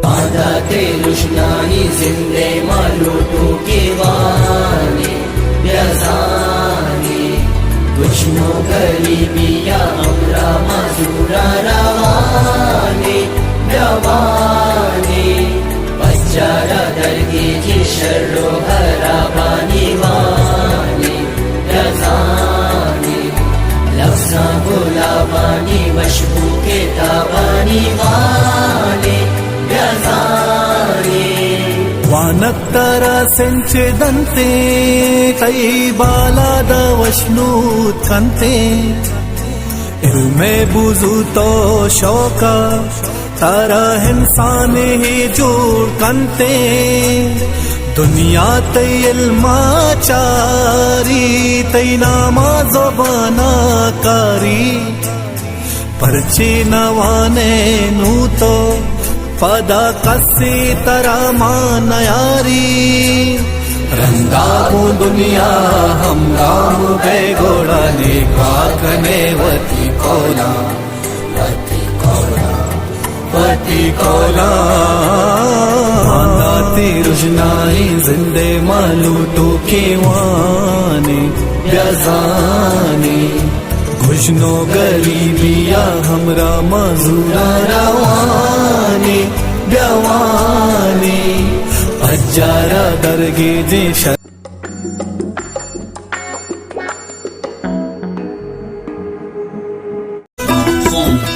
آدات روشنائی زندے ما لوٹو کہ وانے بیازانے، کچھ نو غریبی یا ہمرا مزورا روانے بیاوانے، پجارا درگیجی شر و خرابانی وانے بیازانے، لفظاں گلابانی وشبو کتابانی وانے بیازانے۔ وانگ ترا سنچ دنتے، تئی بالاد وشنود کنتے، علم بزو تو شوق ترا انسان ہی جوڑ کنتے، دنیا تئی علم چاری، تئی نام زبان کاری، پرچے نوانے نو تو پدا کسی ترا ما نیاری۔ رندا گوں دنیا ہمگام بے گوڑا، نیکا کنے وتی کولا، وتی کولا، وتی کولا۔ بانداتی رژنائی زندے ما لوٹو کہ وانے بیازانے، گژن و غریبی ء ہمراہ مزوراں روانیں بیا وانیں، پجار ء درگیجیں شر۔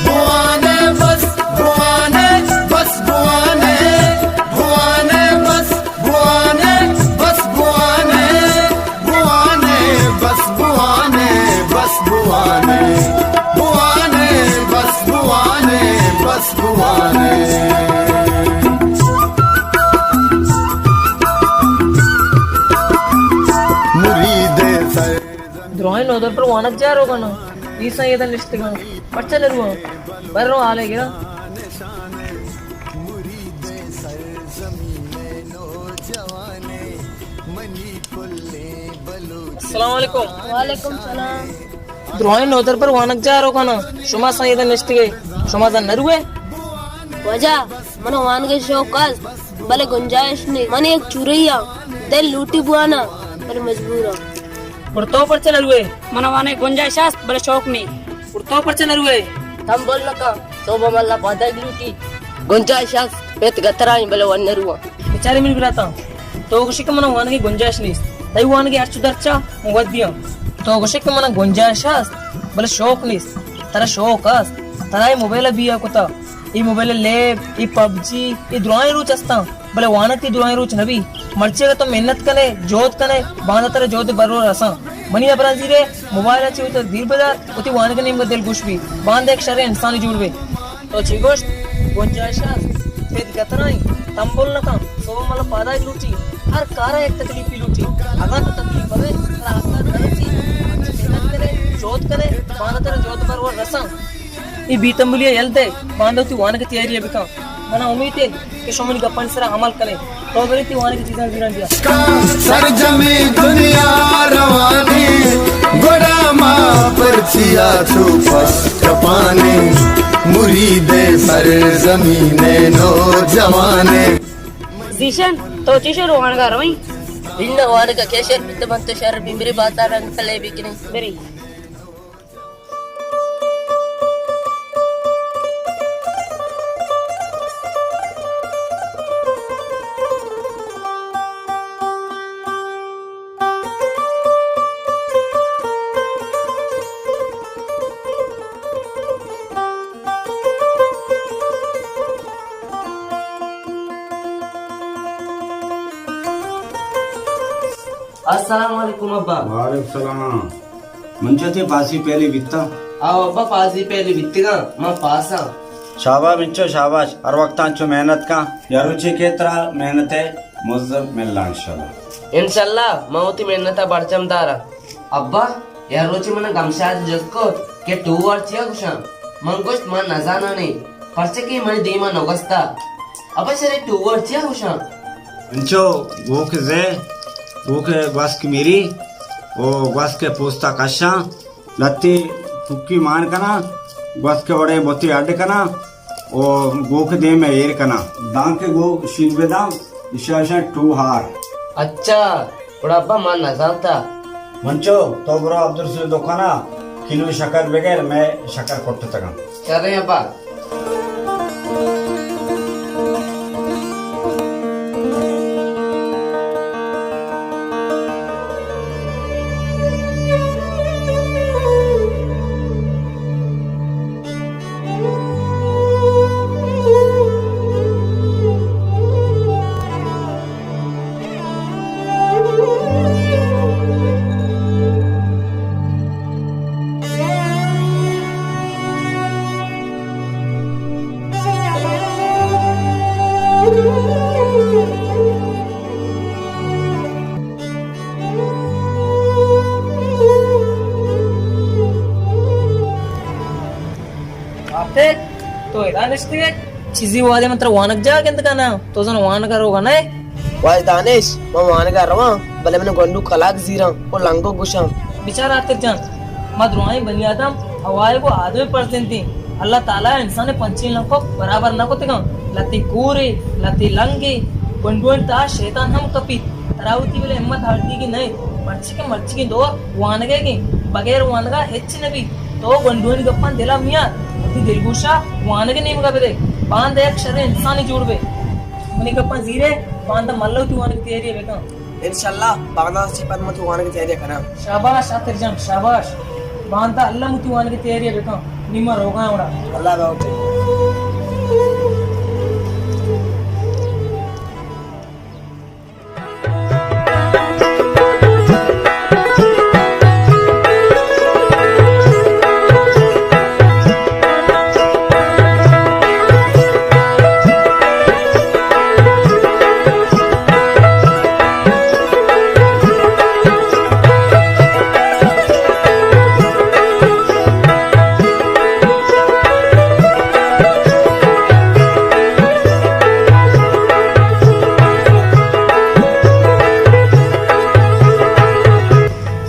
بوانے بس، بوانے بس، بوانے، بوانے بس، بوانے بس، بوانے، بوانے بس، بوانے بس، بوانے، بوانے بس، بوانے بس، بوانے۔ مرید سر۔ درائیں نودربر وانگ جاہ روگانا، ایساں ایدن نشتگاں۔ پرچہ نہ رواں؟ بر رو حالے گراں۔ السلام علیکم۔ وعلیکم السلام۔ درائیں نودربر وانگ جاہ روگانا، شما ساں ایدن نشتگے، شما زن نہ روے؟ واجہ، من وانگ شوق است، بلے گنجائش نہیں۔ من ایک چورئی ہاں، دل لوٹی بوانا، بلے مجبور ہاں۔ پر تو پرچہ نہ روئے؟ من وانگ گنجائش است، بلے شوق نہیں۔ پر تو پرچہ نہ روئے؟ تم بول نکا، تو بملا پادا گلوٹی۔ گنجائش است، پت گترائیں، بلے ون نہ رواں۔ بیچارے منی براتاں، تو گوشے کہ من وانگی گنجائش نیست، تئی وانگی ہرچ درچا من ودیاں۔ تو گوشے کہ من گنجائش است، بلے شوق نیست۔ ترا شوق است، ترا اے موبائل بیا کتا، اے موبائل لیب، اے پب جی، اے درائیں روچ استاں۔ بلے وانگ تئی درائیں روچ نہ بی۔ مرچی اگاں تو محنت کنے، جہد کنے، باندا ترا جہد ء برو رساں۔ منی ہبراں زیرے، موبائل ء چہ وتی دیر بدار، وتی وانگ ء نیمگ ء دل گوش بی، باندا یک شریں انسانے جوڑ بی۔ تو چی گوشت؟ گنجائش است، پت گترائیں، تمبل نہ کن، سوب ملا پادائی لوٹی، ہر کار ء یک تکلیفی لوٹی۔ اگاں تو تکلیف ببے، ترا آسان نہ رسی۔ محنت کنے، جہد کنے، باندا ترا جہد برو رساں۔ اے بے تمبلی ء یل دے، باندا وتی وانگ ء تیاری ء بکن۔ منا امیت انت کہ شما منی گپانی سرا عمل کنے۔ تو برے تئی وانگ ء چیزاں زیراں بیا۔ سرجمیں دنیا روانیں، گڑا ما پرچیا چو پس کپانیں، مرید سرزمین نوجوانیں۔ زیشن، تو چی شر وانگا روئیں؟ اناں وانگا کے شر بیت، من تو شر بی، میرے بازار رنگ پلے بکنی۔ بری۔ السلام علیکم ابا۔ وعلیکم السلام۔ منچو تئی پاسی پہلی بیتاں؟ آو ابا، پاسی پہلی بیتگاں، من پاساں۔ شاباش منچو شاباش، ہر وقت انچو محنت کن، یا روچے کہ ترا محنت ء مزد ملنا انشاءاللہ۔ انشاءاللہ، من وتی محنت ء برجم داراں۔ ابا، یا روچے من گمشاد جست کت کہ ٹو ورڈ چیا گوشاں؟ من گوشت من نزاناں نے، پرچہ کہ منی دیما نگستا۔ ابا شرے ٹو ورڈ چیا گوشاں؟ انچو گوک زے، گوک گوسک میری، او گوسک پوستا کشاں، لتی پکی مان کناں، گوسک وڑے بوتی اڈ کناں، او گوک دیم ءَ ایر کناں۔ دانکہ گوک شیر بداں، ایشاں اشاں ٹو ہار۔ اچھا، گڑا ابا ما نزانتا۔ منچو، تو برو عبدالرسول دکانا کلو شکر بگر، مئے شکر کٹتگاں۔ شریں ابا۔ آتے، تو ادا نشتگ ئے؟ چیزی وہدے من ترا وانگ جاہ گندگا نہ آں، تو زن وانگا روگا نہ ئے؟ واجہ دانش، من وانگا رواں، بلے من گونڈو کلاگ زیراں و لنگو گوشاں۔ بچار آتر جان، ما درائیں بنی آدم حوا ء گوں آدم ء پرزند ایں۔ اللہ تعالی ء انسان ء پنچیں لنکک برابر نہ کتگاں۔ لہتے کورے، لہتے لنگے، گونڈوانی تہا شیطان ہم کپیت۔ ترا وتی بلے ہمت ہاردیگی نہ انت، پرچے کہ مرچیگیں دور وانگئیگ انت، بغیر وانگا ہچ نہ بیت۔ تو گونڈوانی گپاں دلا میار، وتی دلگوشا وانگ ء نیمگا بدے، باندا یک شریں انسانے جوڑ بئے۔ منی گپاں زیرئے، باندا ملا وتی وانگ ء تیاری ء بکن۔ انشاءاللہ باندا چی پد من وتی وانگ ء تیاری ء کناں۔ شاباش آتر جان، شاباش۔ باندا الم وتی وانگ ء تیاری ء بکن، نی من روگاں وڑا۔ اللہ باوتے۔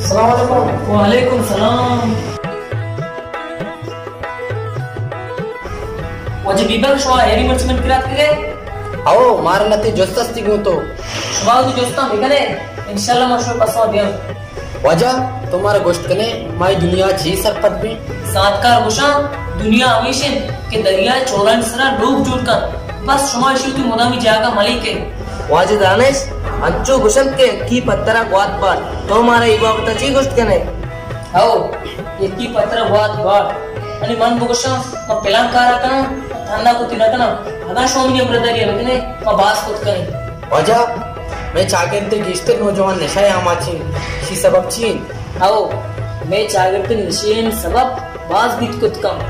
السلام علیکم۔ وعلیکم السلام۔ واجہ بیبر، شما ہیری مرچی من کرا اتکگ ئے؟ او، مارا نہ تئی جست استی گوں تو۔ شما وتی جستاں بکن ئے، انشاءاللہ ما شمئے پسوا دیاں۔ واجہ، تو مارا گوشت کن ئے، ما اے دنیا ء چی سرپد بیں؟ زانتکار گوشاں، دنیا ہمیش انت کہ دریا ء چولانی سرا لوگ جوڑ کنت، بس شما ایشی وتی مدامی جاگہ ملیک ئے۔ واجہ دانش، انچو گوشنت کہ یکی پتر ء گوات باڑ، تو مارا اے بابت ء چی گوشت کن ئے؟ ہو، یکی پتر ء گوات باڑ۔ منی من بگوشاں، ما پلان کار ء کناں، ما تھنا کت نہ کناں۔ اگاں شما منی ہمراہداری ء بکن ئے، ما باز کت کنیں۔ واجہ، مئے چاگرد ء گیشتر نوجوان نشہ ء آماچ انت، اشی سبب چی انت؟ ہو، مئے چاگرد ء نشہ ء سبب باز بیت کت کنت۔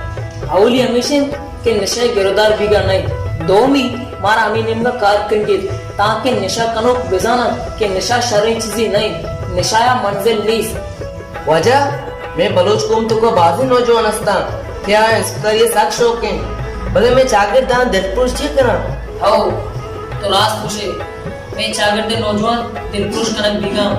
اولی ہمیش انت کہ نشہ ء گرودار بیگا نہ انت۔ دومی، مارا ہمے نیمگا کار کنگیت تانکہ نشہ کنوک بزاننت کہ نشہ شریں چیزے نہ انت، نشہ ء منزل نیست۔ واجہ، مئے بلوچ قوم توکا بازیں نوجوان استاں کہ آیاں اسپتاری ء سک شوق انت، بلے مئے چاگرد آیاں دلپروش چی کناں؟ ہو، تو راست گوشے، مئے چاگرد ء نوجوان دلپروش کنگ بیگاں۔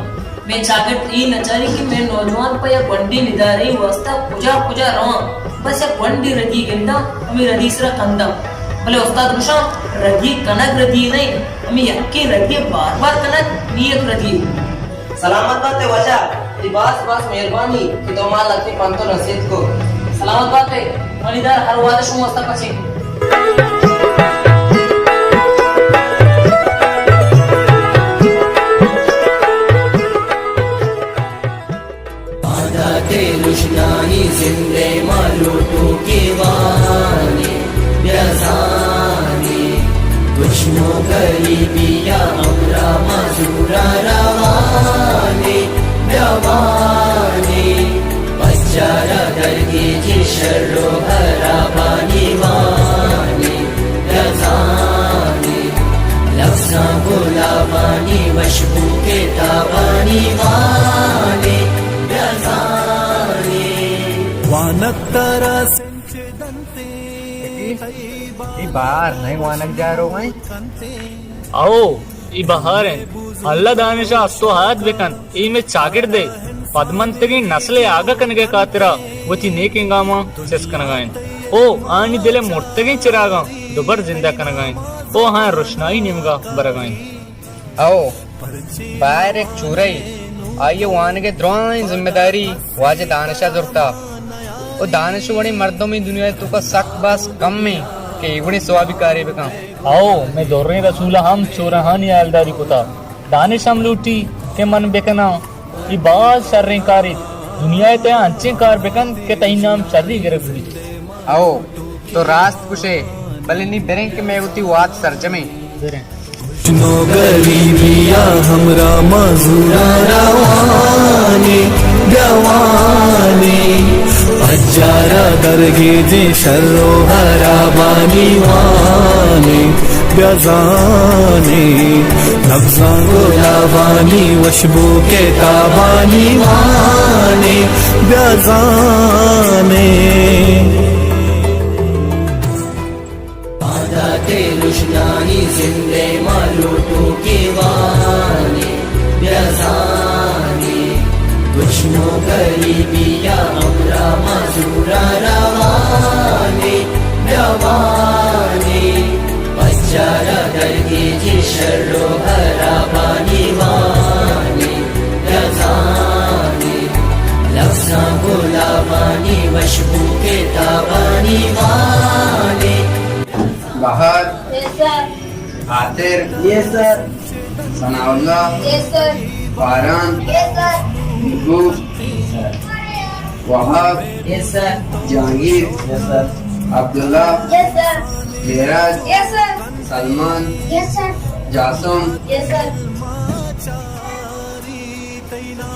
مئے چاگرد اے نچاری کہ مئے نوجوان پہ یک گونڈیں ندارے ء واستا کجا کجا رواں، بس یک گونڈیں ردی گنداں، ہمے ردی سرا کنداں۔ بلے استاد گوشاں، ردی کنگ ردی نہ انت، ہمے یکیں ردی ء بار بار کنگ نی یک ردی۔ سلامت بات ئے واجہ، تئی باز باز مہربانی کہ تو ما لہتیں پنت و نصیحت کو۔ سلامت بات ئے، منی دار ہر وہد شما واسطہ پچیں۔ عادت روشنائی زندے ما لوٹو کے وانے۔ بیا زانیں، دشمو غریبی ء ہمراہ ما زورا روانیں۔ بیا وانیں، پجارا درگیجی شر و ہرابانی وانیں۔ بیا زانیں، لفظاں گلابانی وشبو کے تابانی وانیں۔ بیا زانیں۔ وانگ ترا اے بہار نئے وانگ جاہ روگ ء انت۔ او، اے بہار انت۔ اللہ دانش ء ہست و ہات بکنت۔ اے مئے چاگرد ء۔ پدمنتگیں نسل ءِ آگہ کنگ ءِ خاطرا وتی نیکیں گاماں چست کنگا انت۔ او آنی دل ءِ مرتگیں چراگاں دوبر زندہ کنگا انت۔ او آہاں رشنائی نیمگا برگا انت۔ او بہر یک چورہ ئے، آئی ءِ وانگ ءِ درائیں ذمہ داری واجہ دانش ءَ زرتا۔ او دانش وڑیں مردم اے دنیا ءِ توکا سک باز کم انت کہ اے وڑیں ثوابی کارے بکن۔ او مئے دریں رسول ءَ ہم چورہانی ہیالداری کتا۔ دانش ہم لوٹی کہ من بکناں۔ اے باز شریں کارے۔ دنیا ءِ تہا انچیں کار بکن کہ تئی نام شری گرگ بیت۔ او تو راست گوشے، بلے نی بریں کہ مئے وتی وات سرجمیں۔ بریں۔ نو گریبی ءَ ہمراہ مزوراں روانیں، بیا وانیں، پجار ءَ درگیجیں شر ءُ ہرابانی وانیں، بیا زانیں، نبزاں گلابانی وشبو کتابانی وانیں، بیا زانیں۔ باندات ءِ رژنائیں زند ءَ ما لوٹوکیں وانیں، بیا زانیں، گشن ءُ گریبی ءَ ہمراہ مزوراں روانیں، بیا وانیں، پجار ءَ درگیجیں شر ءُ ہرابانی وانیں، بیا زانیں، لبزاں گلابانی وشبو کتابانی وانیں۔ بہار۔ یس سر۔ عاطر۔ یس سر۔ ثناء اللہ۔ یس سر۔ باران۔ یس سر۔ محبوب۔ یس سر۔ وہاب۔ یس سر۔ جہانگیر۔ یس سر۔ عبداللہ۔ یس سر۔ معراج۔ یس سر۔ سلمان۔ یس سر۔ جاسم۔ یس سر۔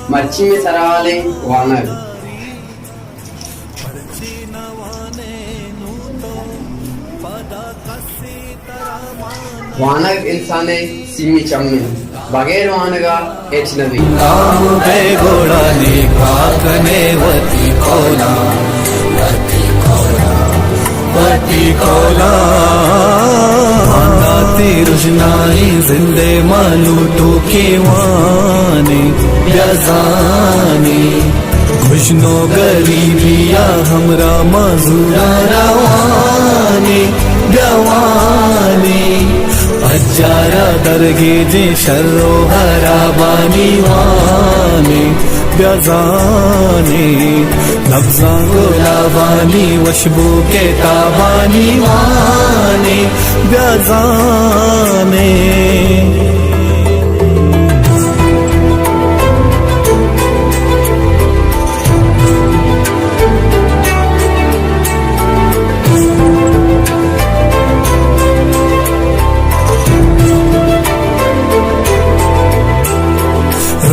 مرچی مئے سرحال ایں وانگ۔ وانگ انسان ءِ سیمی چم انت، بغیر وانگ ءَ ہچ نہ بیت۔ نام بے گوڑا نیکا کنے وتی قولا، وتی قولا، وتی قولا۔ باندات ءِ رژنائیں زند ءَ ما لوٹوکیں وانیں، بیا زانیں، گژن ءُ گریبی ءَ ہمراہ مزوراں روانیں، بیا وانیں، پجار ءَ درگیجیں شر ءُ ہرابانی وانیں، بیا زانیں، نبزاں گلابانی وشبو کتابانی وانیں، بیا زانیں۔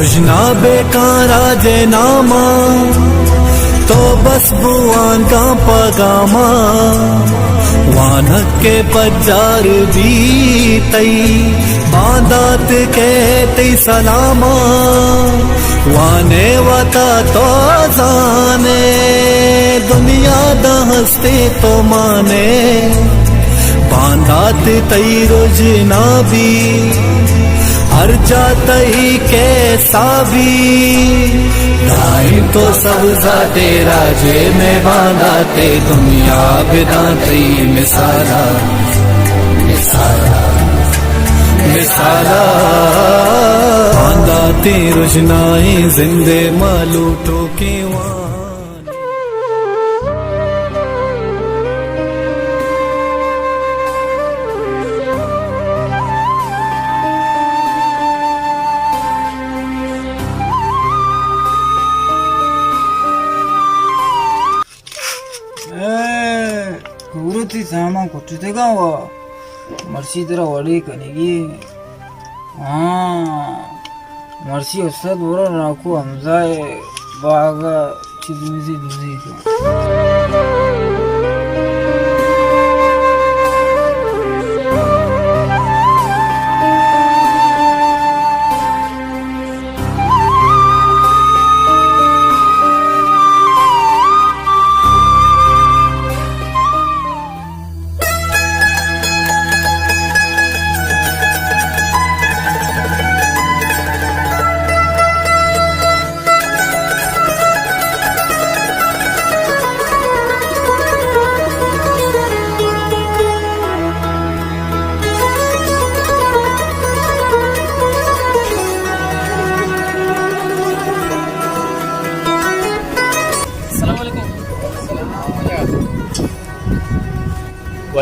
رژنا بہ کاں راج ءِ ناماں، تو بس بوان گام پہ گاماں۔ وانگ کہ پجار بیت تئی، باندات کہ تئی سلاماں۔ وانے وتا تو زانے، دنیا داں ہستیں تو مانے۔ باندات تئی رژنا بی، ہر جا تئی کیسا بی۔ دائم تو سبزات ءِ راج ءَ، مئے باندات ءِ دنیا بداں تئی مثالا، مثالا، مثالا۔ باندات ءِ رژنائیں زند ءَ ما لوٹوکیں وان۔ اے، کورو تئی سامان کٹتگاں وا۔ مرچی ترا وڑے کنگی۔ ہاں، مرچی استاد برو ناکو حمزہ ءِ باغ ءَ چہ دوزی دوزی کن۔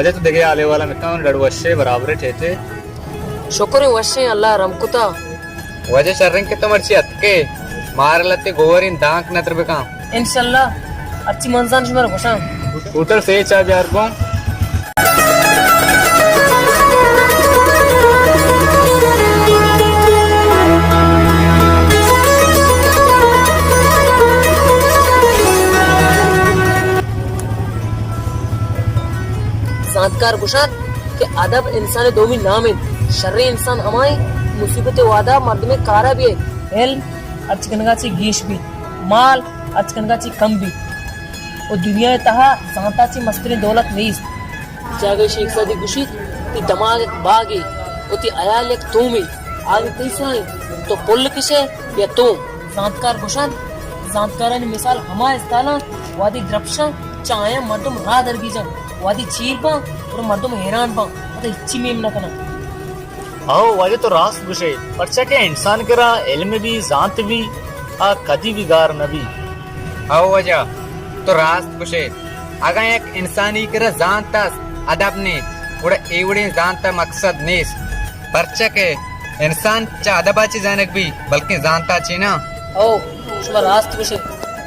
بلے تو دگہ حالے والا مکن، ڈڈ وشے برابر ٹھیتے۔ شکر وشیں، اللہ رحم کتا۔ واجہ شریں کہ تو مرچی اتکے، مار لتے گوورین دانک نتر بکن۔ انشاءاللہ، اچھی منزان شمار گوشاں۔ ہوٹل سے چا بیار گوں۔ زانتکار گوشنت کہ ادب انسان ءِ دومی نام انت۔ شریں انسان ہما انت مصیبت ءِ وہدا مردمے کارا بیت۔ علم ہرچ کنگا چہ گیش بیت، مال ہرچ کنگا چہ کم بیت، و دنیا ءِ تہا زانتا چہ مستریں دولت نیست۔ جاگہ شیخ سعدی گوشیت، تی دماغ یک باگے و تی حیال یک تومے۔ آگے تئی سرا انت، تو پل کشے یا توم۔ زانتکار گوشنت، زانتکارانی مثال ہما استالاں وہدے درپشاں، چہ آیاں مردم راہ درگیجاں، وہدے چیر باں، گڑا مردم حیران باں، پدا ہچی میم نہ کناں۔ ہو واجہ، تو راست گوشے، پرچا کہ انسان کرا علم بی، زانت بی، آ کدی بی گار نہ بی۔ ہو واجہ، تو راست گوشے، اگاں یک انسانی کرا زانت است، ادب نیست، گڑا اے وڑیں زانت ءِ مقصد نیست، پرچا کہ انسان چہ ادب ءَ چہ زانگ بی، بلکیں زانت ءَ چہ نہ۔ ہو، شما راست گوشے،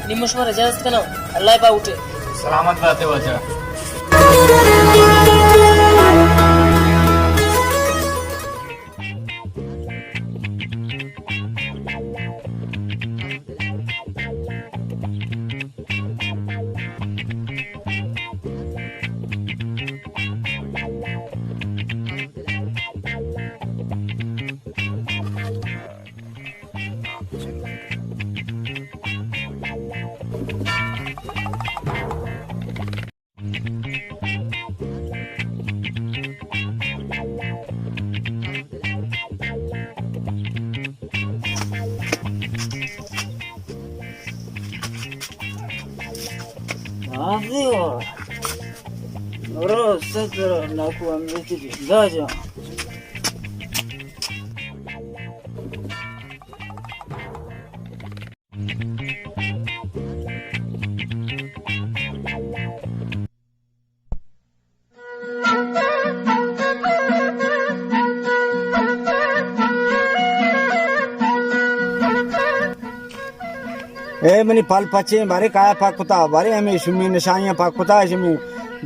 نی من شمارا اجازت کناں، اللہ ءِ باہوٹے۔ سلامت باتے واجہ۔ راضی ہو۔ برو، ستر ناکو امیتی بندہ جان۔ اے منی پل پچیں، بارے کایا پاک کتا، بارے ہمیں شمی نشانیاں پاک کتا، شمی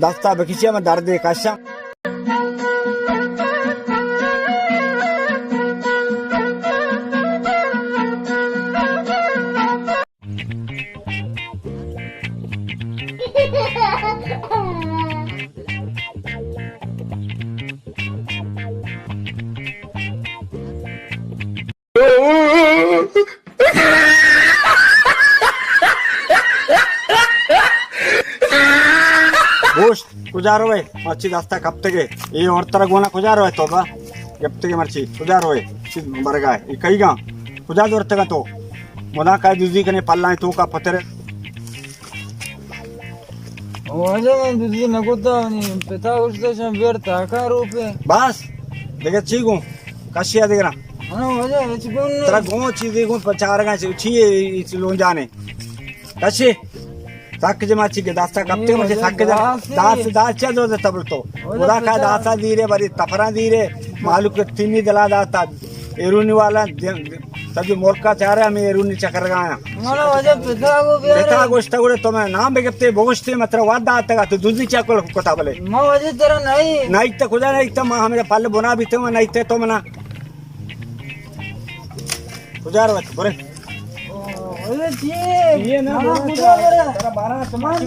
دستا بکشی، ہمیں دردے کشاں۔ گوشت، کجا روئے؟ مرچی دستا کپتگے۔ اے عورت را گونا کجا روئے؟ توبہ، گپتگے مرچی۔ کجا روئے؟ چی برگا ہے؟ اے کئی گا؟ کجا زورتگا تو؟ مدام کئی دزی کنے، پلائیں توکا پتر۔ واجہ من دزی نہ کتا، منی پتا گوشتا شاں بیار تاکا روپے۔ بس، دگہ چی گوں؟ کشی ءَ دگہ نہ۔ ہاں واجہ، ہچ گون نہیں۔ ترا گوں چیزے گوں پچارگا چی، چی اے، اے لونجانے۔ کشی۔ سک جما چی کے داستا کپتے، مجھے سک جما۔ داس، داس چا دو دے تبر تو۔ واجہ خدا کا پتا۔ داسا دیرے، بری تفرا دیرے، مالک تینی دلا داتا۔ ایرونی والا دے-، سجو ملکا چارے ہمیں ایرونی چکر گایا۔ مانا واجہ پتا کو بیارے۔ پتا گوشتا گوڑے تو میں نام بگپتے، بگوشتے، مطلب وعدہ آتا گا، تو دوزی چکل کتا بلے۔ ما واجہ ترا نہیں۔ نہیں تا کجا نہیں تا، ما ہمیں پل بنا بیتے، ما نہیں تے تو منا۔ کجا روت برے؟ اے چی؟ یہ نا، مانا کجا برے؟ ترا بارہ سمجھ۔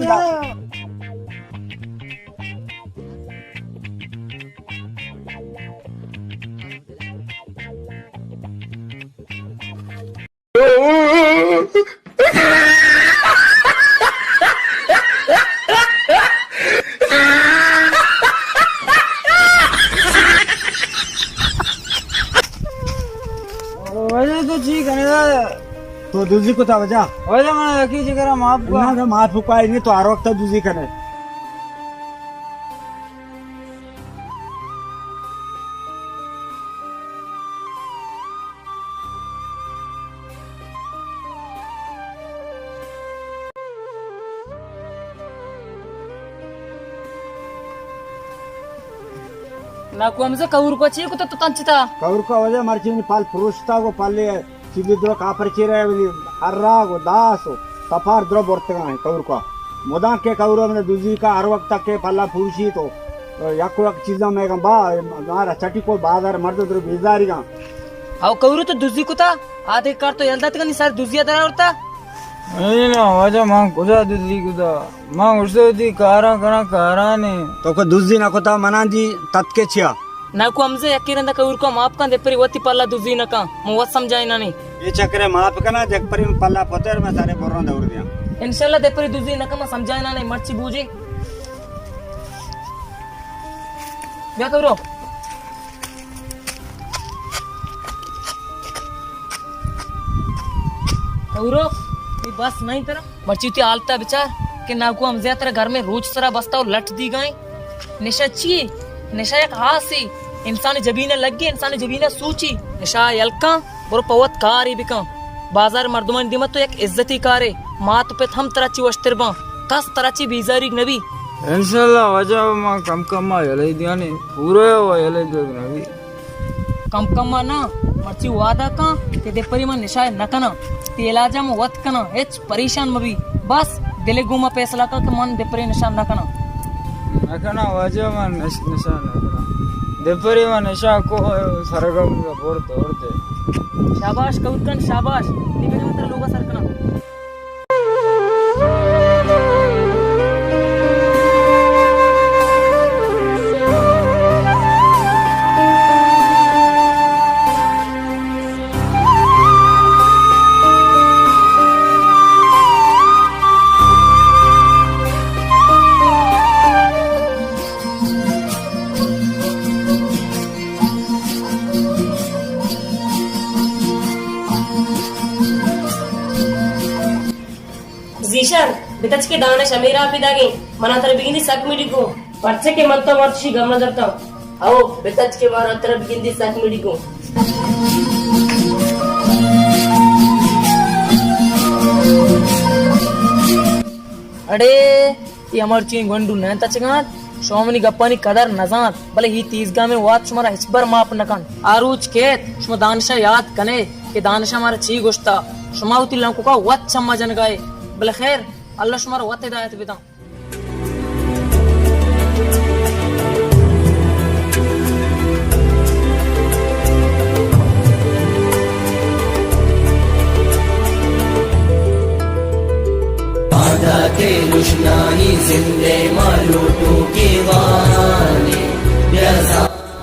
واجہ تو چی کنے دا؟ تو دزی کتا واجہ؟ واجہ منا یکی جگہ معاف کن۔ نہ، نہ، معاف کن، نہیں تو ہر وقت دزی کنے۔ ناکو حمزہ، کہورکا چی کتا تو تنچتا؟ کہورکا واجہ مرچی منی پل پروشتا گو پلے چیزی درو کاپر چیرے ولی ہر راگ و داس و سپار درو برتگا ہیں کہورکا۔ مدام کہ کہورو من دزی کا ہر وقت تک کہ پلا پروشی تو یک وقت چیزاں میں گا با مارا چٹی کو بازار مرد درو بیزاری گا۔ او کہورو تو دزی کتا؟ آدھے کار تو یلدا تگنی سر دزیا درا ورتا؟ نہیں نا واجہ، من کجا دزی کتا؟ من گوشتو دی کاراں کنا کاراں نے۔ تو کو دزی نہ کتا، منا دی تتکے چیا؟ ناکو حمزہ، یکی رندا کہورکا معاف کن، دپری وتی پلا دزی نہ کن، من وت سمجھائینانی۔ اے چکرے معاف کنا، دپری پلا پتر میں سارے بروں دور دیاں۔ انشاءاللہ دپری دزی نہ کن، من سمجھائینانی، مرچی بوجی۔ بیا کہورو۔ کہورو، یہ بس نہیں ترا۔ مرچی وتی حالتا بچار کہ ناکو حمزہ ترا گھر میں روچ سرا بستا و لٹ دیگائیں۔ نشہ چی؟ نشہ یک آسے، انسان جبینہ لگے، انسان جبینہ سوچی۔ نشہ یلکاں، برو پہ وت کارے بکن۔ بازار مردمانی دیما تو یک عزتی کارے، مات و پت ہم ترا چی وشتر باں، کس ترا چی بیزاریگ نبی۔ انشاءاللہ واجہ، ما کم کم ما یلے دیانے، پورا و یلے دیگ نبی۔ کم کم ما نا، مرچی وعدہ کن کہ دپری من نشہ نہ کناں، تی علاجا من وت کناں، ہچ پریشان مبی۔ بس دل گوما فیصلہ کن کہ من دپری نشہ نہ کناں۔ نہ کناں واجہ، من نش-، نشہ نہ کناں۔ دپری من نشہ کو سرگم زبر دور دے۔ شاباش کہورکن، شاباش۔ نی بگن تر لوگا سر کناں۔ زیشان، بتچ کہ دانش ہمے راہ پیداگیں، منا ترا بگندی سک مڑی گوں، پرچہ کہ من تو مرچی گم نہ درتاں۔ ہو، بتچ کہ مارا ترا بگندی سک مڑی گوں۔ اڑے، اے ہمارچی گونڈو نہ تچگانت، شما منی گپانی قدر نزانت، بلے ہی تیزگامیں وات شمارا ہچبر معاف نہ کنت۔ آ روچ کیت، شما دانشا یاد کنے کہ دانشا مارا چی گوشتا۔ شما وتی لنککا وت چما جنگائے، بلے خیر، اللہ شمارا وت ہدایت بداں۔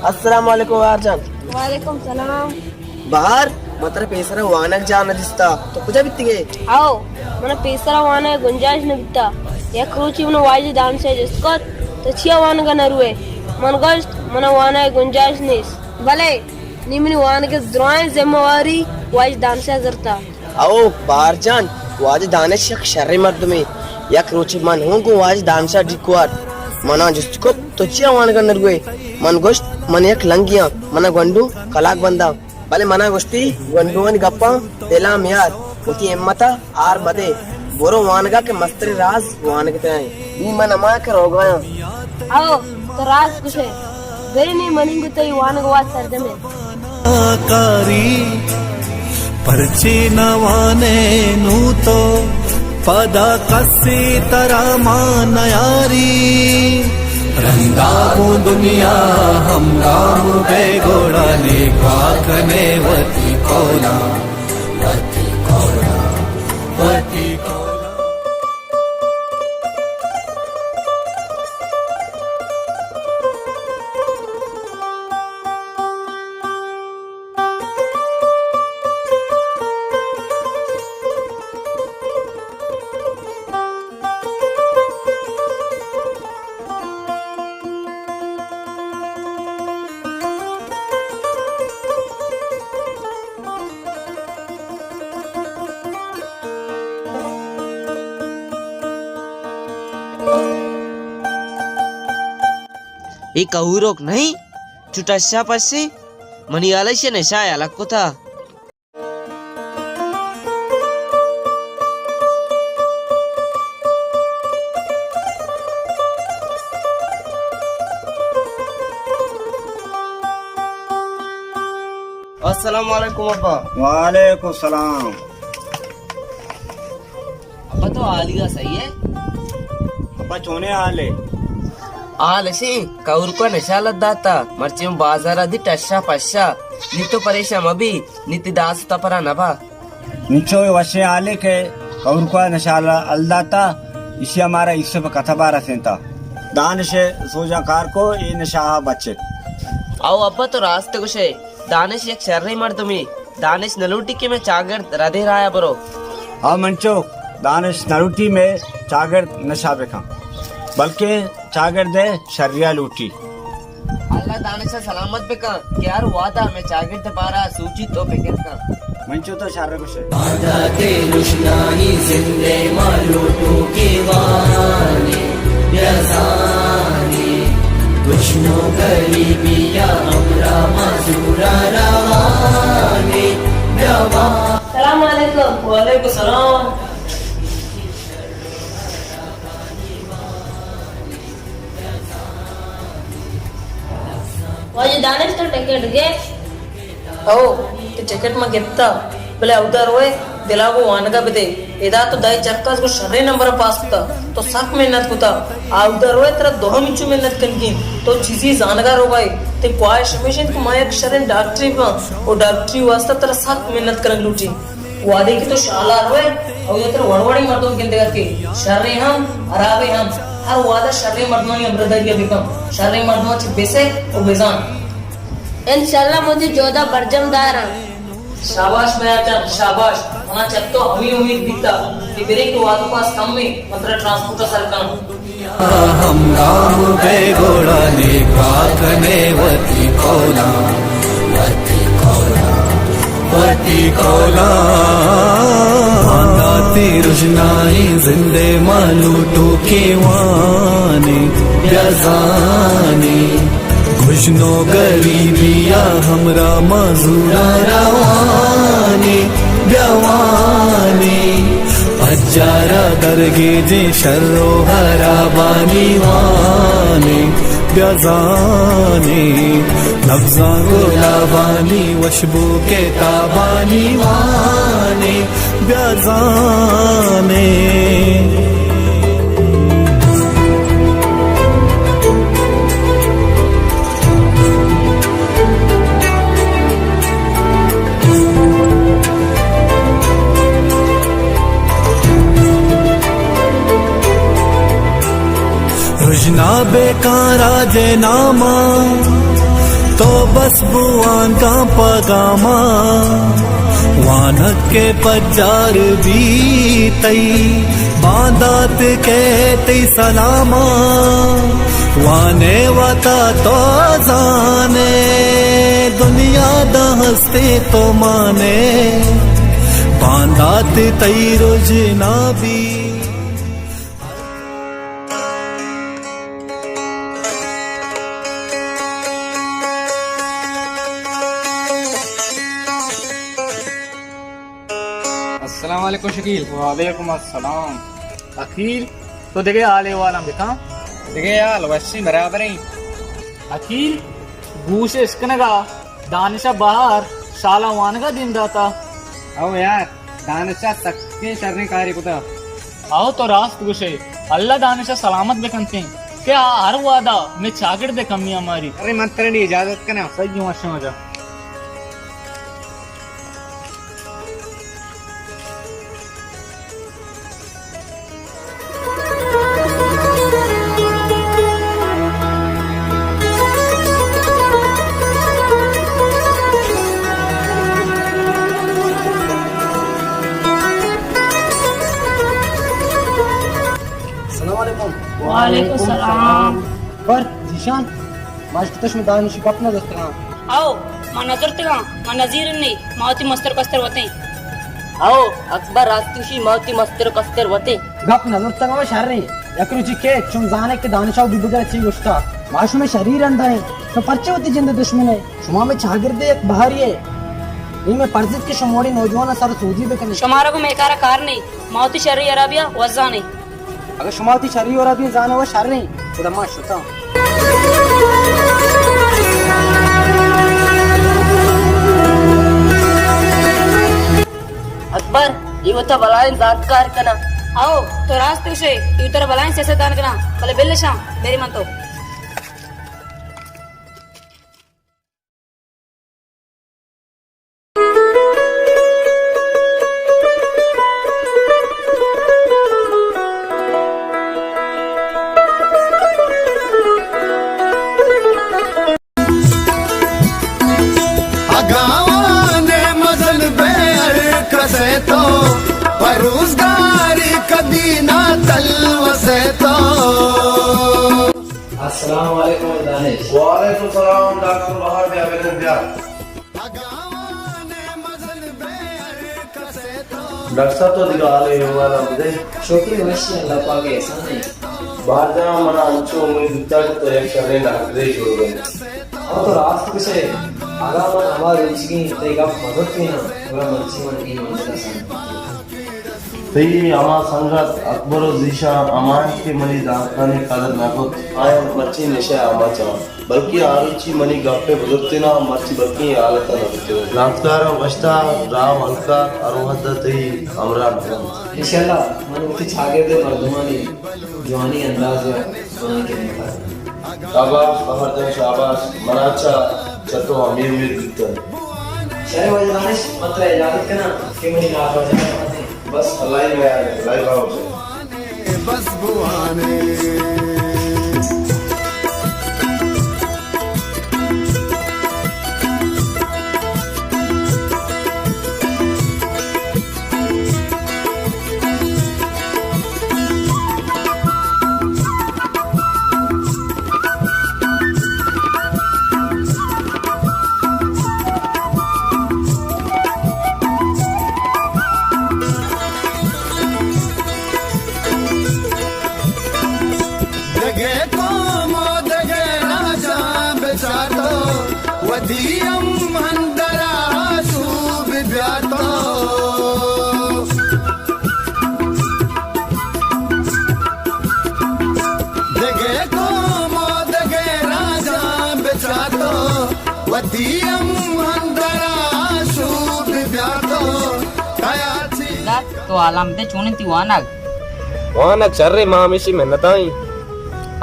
السلام علیکم بہار جان۔ وعلیکم السلام۔ بہار، من ترا پیسرا وانگ جاہ نہ دیستا، تو کجا بیتگے؟ ہئو، منا پیسرا وانگ گنجائش نہ بیتا۔ یک روچے منا واجہ دانشا جست کت، تو چیا وانگا نہ روئے؟ من گوشت، منا وانگ گنجائش نیست۔ بلے نی منی وانگ درائیں ذمہ واری واجہ دانشا زرتا۔ او بہار جان، واجہ دانش یک شریں مردمے۔ یک روچے من ہوں گوں واجہ دانشا ڈیک وارت۔ منا جست کت، تو چیا وانگا نہ روئے؟ من گوشت، من یک لنگیاں، منا گونڈو کلاگ بنداں۔ بلے منا گوشتی، گونڈوانی گپاں دلا میار، وتی ہمتا ہار مدے، برو وانگا کہ مستریں راز وانگ تیایں۔ نی من ہما کہ روگایاں۔ او، تو راست گوشئے۔ برے نی منی گوں تئی وانگ وات سرجم انت۔ کاری پرچے نہ وانے نوں تو، پدا کسے ترا مان نیاری۔ رندا گوں دنیا ہمگام بئے گڑا، نیکوا کنے وتی کولا، وتی کولا، وتی کولا۔ اے کہوروک نہیں، چو ٹشا پشی، منی ہیال ءَ ایشی ءَ نشہ ءَ یلہ کتا۔ السلام علیکم ابا۔ وعلیکم السلام۔ ابا تو حالی ءَ صحیح ئے؟ ابا چونیں حال ئے؟ حال اشیں، کئورکا نشہ لد داتا، مرچی اوں بازار ءَ دی ٹشا پشا، نی تو پریشان مبی، نی تی داس تپرا نبا۔ انچو اے وشیں حالے کہ کئورکا نشہ ال داتا، ایشی ءَ مارا ایسے پہ کتبا رسینتا۔ دانش ءِ سوجاں کار کو، اے نشہ ءَ بچت۔ او ابا تو راست گوشے، دانش یک شریں مردمے، دانش نہ لوٹی کہ مئے چاگرد ردیں راہ ءَ برو۔ ہاں منچو، دانش نہ لوٹی مئے چاگرد نشہ بکن، بلکیں چاگرد ءِ شریا لوٹی۔ اللہ دانش ءَ سلامت بکن کہ ہر وہدا مئے چاگرد ءِ بارا سوچیت و پکر کن۔ منچو تو شر گوشے۔ عادت روشنائی زندے ما لوٹو کیوانے، بیا زانے، گشنو غریبی یا ہمراہ مزورا روانے، بیا وا-، السلام علیکم۔ وعلیکم السلام۔ واجہ دانش تو ٹکٹ گے؟ او، تی ٹکٹ ما گپتا، بلے اودا روئے دلا گو وانگا بدے۔ ادا تو دائی چکاس گو شریں نمبر پاس کتا، تو سک محنت کتا۔ اودا روئے ترا دوہم انچو محنت کنگی انت، تو چیزی زانگا روگائے۔ تی خواہش ہمیش انت کہ ما یک شریں ڈاکٹرے باں، او ڈاکٹری واسطہ ترا سک محنت کنگ لوٹی۔ وہدے کہ تو شالا روئے، او یا ترا وڑ وڑیں مردم گندگا کے، شریں ہم، ہرابیں ہم، ہر وہدا شریں مردمانی ہمراہداری بکن، شریں مردماں چہ بسک و بزان۔ انشاءاللہ من وتی جہدا برجم داراں۔ شاباش میاں جان، شاباش۔ منا چہ تو ہمے امید بیتا کہ برے کہ وہد پاس کم انت، من ترا ٹرانسپورٹ سر کناں۔ ہمراہ بے گوڑا نیکا کنے وتی قولاں، وتی قولاں، وتی قولاں۔ بانداتی رژنائیں زندے ما لوٹو کیوانے، بیا زانے۔ گژن و گریبی ء ہمراہ مزوراں روان ایں، بیا وان ایں۔ پجار ء درگیجیں شر و ہرابانی وان ایں، بیا زان ایں۔ نبزاں گلابانی وشبو کتابانی وان ایں، بیا زان ایں۔ رژنا بہ کاں راج ء ناماں، تو بس بوان گام پہ گاماں۔ وانگ کہ پجار بیت تئی، باندات کہ تئی سلاماں۔ وان ئے وتا تو زان ئے، دنیا داں ہست ئے تو مان ئے، باندات تئی رژنا بیت۔ السلام علیکم شکیل۔ وعلیکم السلام۔ اکیل، تو دگہ حال احوالاں بکن۔ دگہ حال وشیں برابریں۔ اکیل، گوش اشکنگا دانشا بہار شالا وانگا دیم داتا۔ او یار، دانشا سکیں شریں کارے کتا۔ او تو راست گوشے، اللہ دانشا سلامت بکنتیں کہ آ ہر وہدا مئے چاگرد ء کمی ء ماری۔ ارے من ترا نی اجازت کناں۔ صحیح ہوں، اشاں جا۔ السلام علیکم۔ وعلیکم السلام۔ پر ذیشان، ما اشکتہ شمئے دانشی گپ نہ زرتگاں۔ او، ما نہ زرتگاں، ما نزیرن نے، ما وتی مستر کستر وتیں۔ او، اکبر راست گوشی، ما وتی مستر کستر وتیں۔ گپ نہ زرتگاں و شریں۔ یک روچی کیت، شم زانے کہ دانشا و بیبگر چی گوشتا۔ ما شمئے شری رندا ایں۔ شما پرچے وتی جند دشمن ئے؟ شما مئے چاگرد ء یک بہاری ئے۔ اے مئے پرز انت کہ شما وڑیں نوجواناں سر سوجی بکنیں۔ شمارا گوں مئے کارا کار نیں۔ ما وتی شری ہرابیاں وزانیں۔ اگاں شما وتی شری ہرابیاں زانئے و شریں، گڑا ما شتاں۔ تو بلائیں زانتکار کناں۔ او، تو راست گوشے، اے ترا بلائیں سیاستدان کناں، بلے بل اشاں، بری من تو۔ اگاں وان ءِ مزن بے ہر کسے تو، پہ روزگاری کدی نہ تلوسے تو۔ السلام علیکم دانش۔ وعلیکم السلام ڈاکٹر بہار، بیا بنند بیا۔ ڈاکٹر صاحب، تو دگہ حال احوال ہم دے۔ شکر وشی، اللہ پاک احسان ہے۔ بہار جان، منا انچو امید بوتا کہ تو یک شریں ڈاکٹرے جوڑ بئے۔ ہاں، تو راست گوشے، اگاں من ہما روچگیں تئی گپ مزتیں نا، گڑا مرچی من اے منزل رساں۔ تئی ہما سنگت اکبر و ذیشان ہما انت کہ منی دانکانی قدر نہ کت، آیاں مرچی نشہ آماچ آں۔ بلکیں آ روچی منی گپ ء بزرتیناں، مرچی بلکیں اے حالت ء نہ بوتیناں۔ زانتکاراں گوشتہ، راہ و ہلکار ہر وھد ء تئی ہمراہ بہ بنت۔ انشاءاللہ من وتی چاگرد ء مردمانی جوانیں انداز ء جوانیں کدمت ء۔ شاباش بہر جان، شاباش، منا چہ، چہ تو ہمے امید بوتگ۔ شریں واجہ دانش، من ترا اجازت کناں کہ منی ناکو جان ء بس۔ اللہ ء میار ء، اللہ ء باہوٹ ء۔ بس بوانے۔ دگہ قوم و دگہ راجاں بچار تو، وتی ہم اندرا آشوب بیا تو۔ دگہ قوم و دگہ راجاں بچار تو، وتی ہم اندرا آشوب بیا تو۔ تو حالاں بدے، چون انت تئی وانگ؟ وانگ شریں، ما ہمیشی منت آئیں۔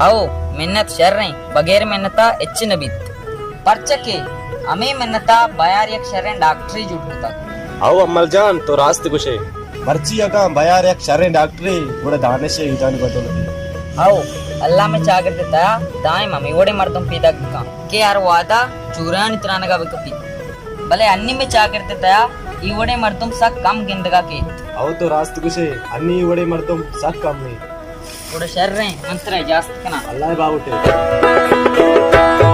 او، منت شریں، بغیر منتا ہچ نہ بیت۔ پرچا کہ ہمے منتا بیار یک شریں ڈاکٹرے جوڑ کتگ۔ او امل جان، تو راست گوشے۔ مرچی اگاں بیار یک شریں ڈاکٹرے، گڑا دانش ء اے جان بدل بیت۔ او، اللہ مئے چاگرد ء تہا دائم ہمے وڑیں مردم پیداک بکن کہ ہر وہدا چورانی ترانگا بکپیت۔ بلے انی مئے چاگرد ء تہا اے وڑیں مردم سک کم گندگا کیت۔ او تو راست گوشے، انی اے وڑیں مردم سک کم انت۔ گڑا شریں، من ترا اجازت کناں۔ اللہ ء باہوٹ ء۔